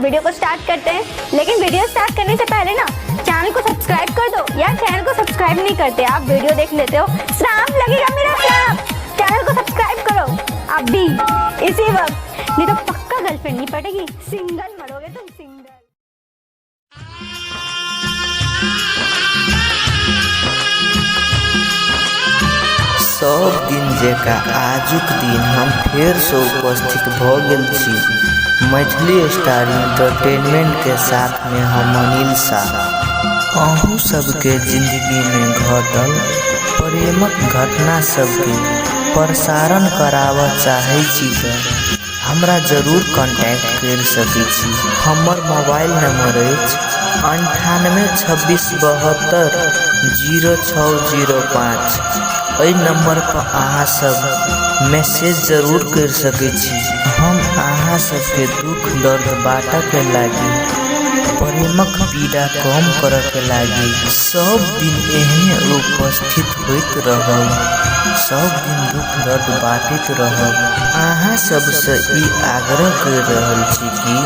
Video को start करते हैं, लेकिन वीडियो स्टार्ट करने से पहले ना चैनल को सब्सक्राइब कर दो। यार चैनल को सब्सक्राइब नहीं करते आप, वीडियो देख लेते हो, श्राप लगेगा मेरा श्राप। चैनल को सब्सक्राइब करो अभी इसी वक्त, नहीं तो पक्का गर्लफ्रेंड नहीं पटेगी, सिंगल मरोगे तुम, सिंगल। सब दिन जकाँ आजुक दिन हम फेरसँ उपस्थित भऽ गेल छी मैथिली स्टार इंटरटेनमेंट के साथ में हम अनिल शाह। अहूँ सबके जिंदगी में घटल प्रेमक घटना सबके प्रसारण कराबऽ चाहै छी तऽ हमरा जरूर कांटेक्ट करि सकै छी। हमर मोबाइल नंबर अछि 98 26 72 0 6 0 5। एहि नंबर पर अहाँ सब मैसेज जरूर करि सकै छी। हम अहाँ सबके दुख दर्द बाँटऽके लागी, प्रेमक पीड़ा कम करऽके लागी सब दिन एहने उपस्थित होइत रहब, सब दिन दुख दर्द बाँटैत रहब। अहाँ सबसँ ई आग्रह करि रहल छी कि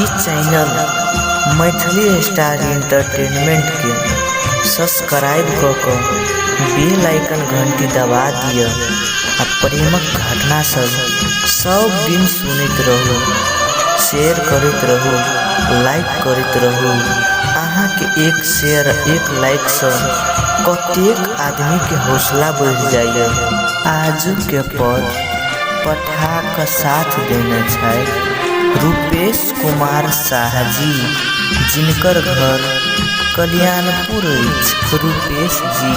ई चैनल मैथिली स्टार इंटरटेनमेंट के सब्सक्राइब कऽ कऽ बेल आइकन घंटी दबा दिअ आ प्रेमक घटना सब सब दिन सुनैत रहू, शेयर करैत रहू, लाइक करैत रहू। अहाँके एक शेयर एक लाइकसँ कतेक आदमीके हौसला बढ़ि जाइए। आजुके पद पठा कऽ साथ देने छथि रूपेश कुमार शाह जी, जिनकर घर कल्याणपुर अछि। रूपेश जी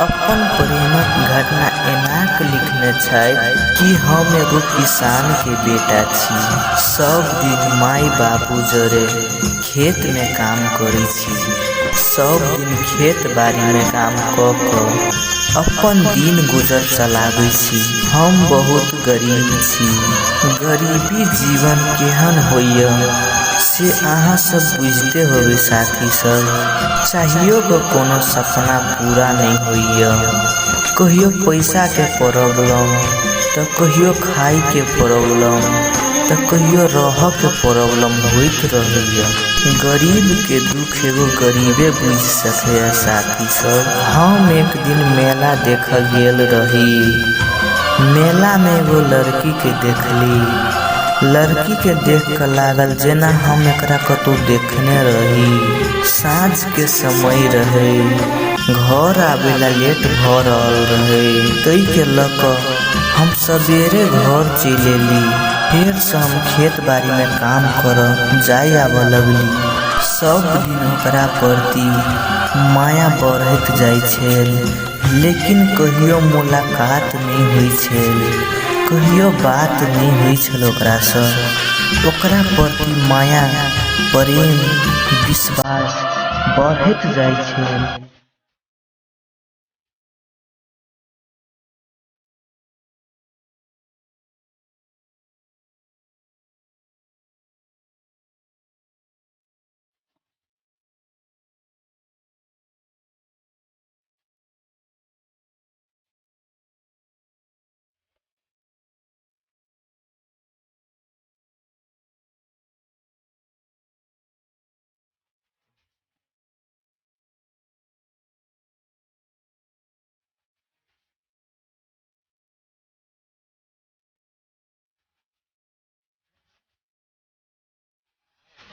अपन प्रेमक घटना एनाक लिखने छथि कि हम एगो किसान के बेटा छी, सब दिन माय बाबू जरे खेत में काम करै छी, सब दिन खेत बाड़ी में काम कऽ कऽ अपन दिन गुजर चलाबै छी। हम बहुत गरीब छी, गरीबी जीवन केहन होइए से अहाँ सब बुझिते होबै साथी सब। चाहियो कऽ कोनो सपना पूरा नहि होइए, कहियो पैसाके प्रॉब्लम तऽ कहियो खाइके प्रॉब्लम तऽ कहियो रहऽके प्रॉब्लम होइत रहैए। गरीबके दुख एगो गरीबे बुझि सकैए साथी सब। हम एक दिन मेला देखऽ गेल रही, मेलामे एगो लड़कीके देखली। लड़कीके देख कऽ लागल जेना हम एकरा कतौ देखने रही। साँझके समय रहै, घर आबै ला लेट भऽ रहल रहै, ताहिके लऽ कऽ हम सवेरे घर चलि एली। फेरसँ हम खेत बाड़ीमे काम करऽ जाय आबऽ लगली। सब दिन ओकरा प्रति माया बढ़ैत जाइ छल, लेकिन कहियो मुलाकात नहि होइ छल, कहियो बात नहि होइ छल ओकरासँ। ओकरा प्रति माया, प्रेम, विश्वास बढ़ैत जाइ छल।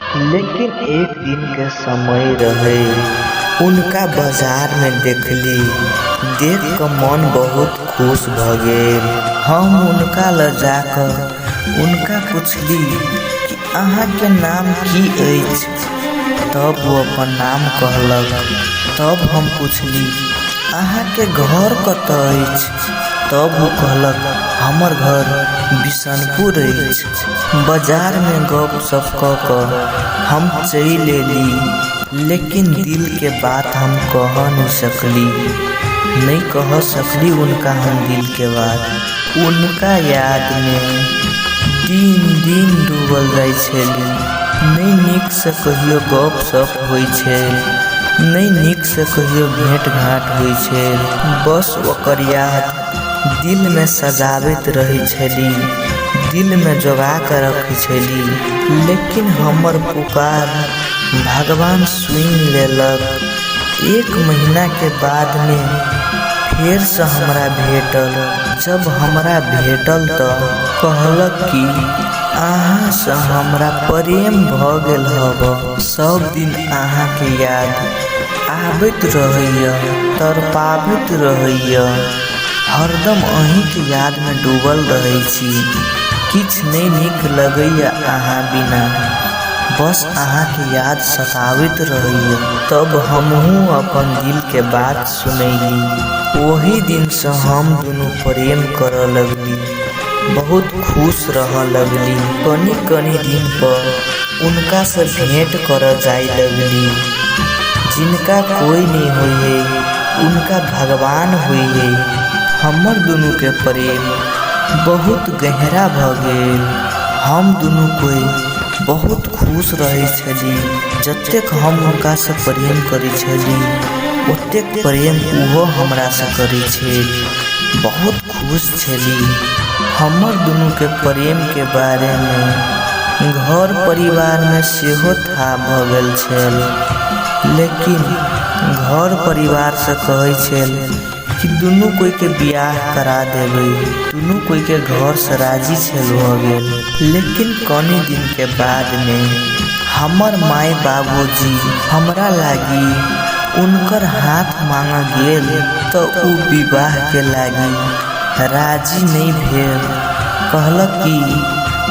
लेकिन एक दिन के समय रहे, उनका बाजार में देखली, देख कऽ मन बहुत खुश भऽ गेल। हम उनका लग जाकऽ उनका पुछली कि अहाँके नाम की अछि। तब ओ अपन नाम कहलक। तब हम पुछली अहाँके घर कतऽ अछि। तब ओ कहलक हमर घर बिशनपुर अछि। बाजार में गप सप कऽ कऽ हम चलि एली, लेकिन दिल के बात हम कह नहीं सकली, नहीं कह सकली उनका हम दिल के बात। उनका याद में दिन दिन डूबल जाइ छली। नहि नीकसँ कहियो गप सप होइ छल, नहि नीकसँ कहियो भेँट घाँट होइ छल, बस ओकर याद दिलमे सजाबैत रहै छली। दिलमे जोगा कऽ रखै छली। लेकिन हमर पुकार भगवान सुनि लेलक। एक महीनाके बादमे फेरसँ हमरा भेटल। जब हमरा भेटल तऽ कहलक कि अहाँसँ हमरा प्रेम भऽ गेल हब, सब दिन अहाँके याद आबैत रहैए, तड़पाबैत रहैए, हरदम अहीँके यादमे डूबल रहै छी, किछु नहि नीक लगैए अहाँ बिना, बस अहाँके याद सताबैत रहैए। तब हमहूँ अपन दिलके बात सुनैली। ओही दिनसँ हम दुनू प्रेम करऽ लगली, बहुत खुश रहऽ लगली। कनी कनी दिन पर उनकासँ भेंट करऽ जाय लगली। जिनका कोइ नहि होइ है उनका भगवान होइ है। हमर दुनूके प्रेम बहुत गहरा भऽ गेल। हम दुनू कोइ बहुत खुश रहै छली। जतेक हम हुनकासँ प्रेम करै छली ओतेक प्रेम ओहो हमरासँ करै छल। बहुत खुश छली। हमर दुनूके प्रेमके बारेमे घर परिवारमे सेहो थाह भऽ गेल छल। लेकिन घर परिवारसँ कहै छल कि दुनू कोइके बियाह करा देबै। दुनू कोइके घरसँ राजी छल भऽ गेल। लेकिन कनी दिनके बादमे हमर माय बाबूजी हमरा लागि उनकर हाथ मांगऽ गेल तऽ उ विवाहके लागि राजी नहि भेल। कहलक कि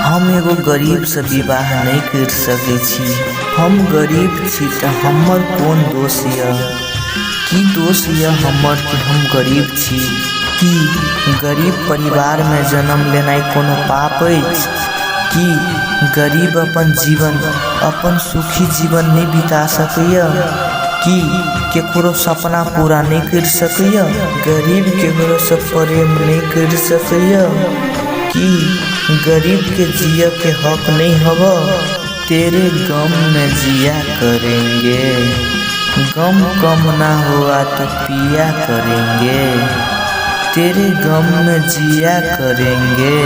हम एगो गरीबसँ विवाह नहि करि सकै छी, हम गरीब छी तऽ हमर कोन दोष यऽ, की दोष यऽ हमर कि हम गरीब छी? की गरीब परिवारमे जन्म लेनाइ कोनो पाप अछि? की गरीब अपन जीवन अपन सुखी जीवन नहि बिता सकैए? की केकरो सपना पूरा नहि करि सकैए? गरीब केकरोसँ प्रेम नहि करि सकैए? की गरीबके जियऽके हक नहि हब? तेरे गम में जिया करेंगे, गम कम ना हुआ तो पिया करेंगे। तेरे गम में जिया करेंगे,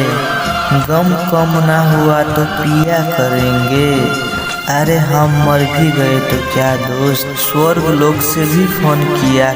गम कम ना हुआ तो पिया करेंगे। अरे हम मर भी गए तो क्या दोस्त, स्वर्ग लोक से भी फोन किया।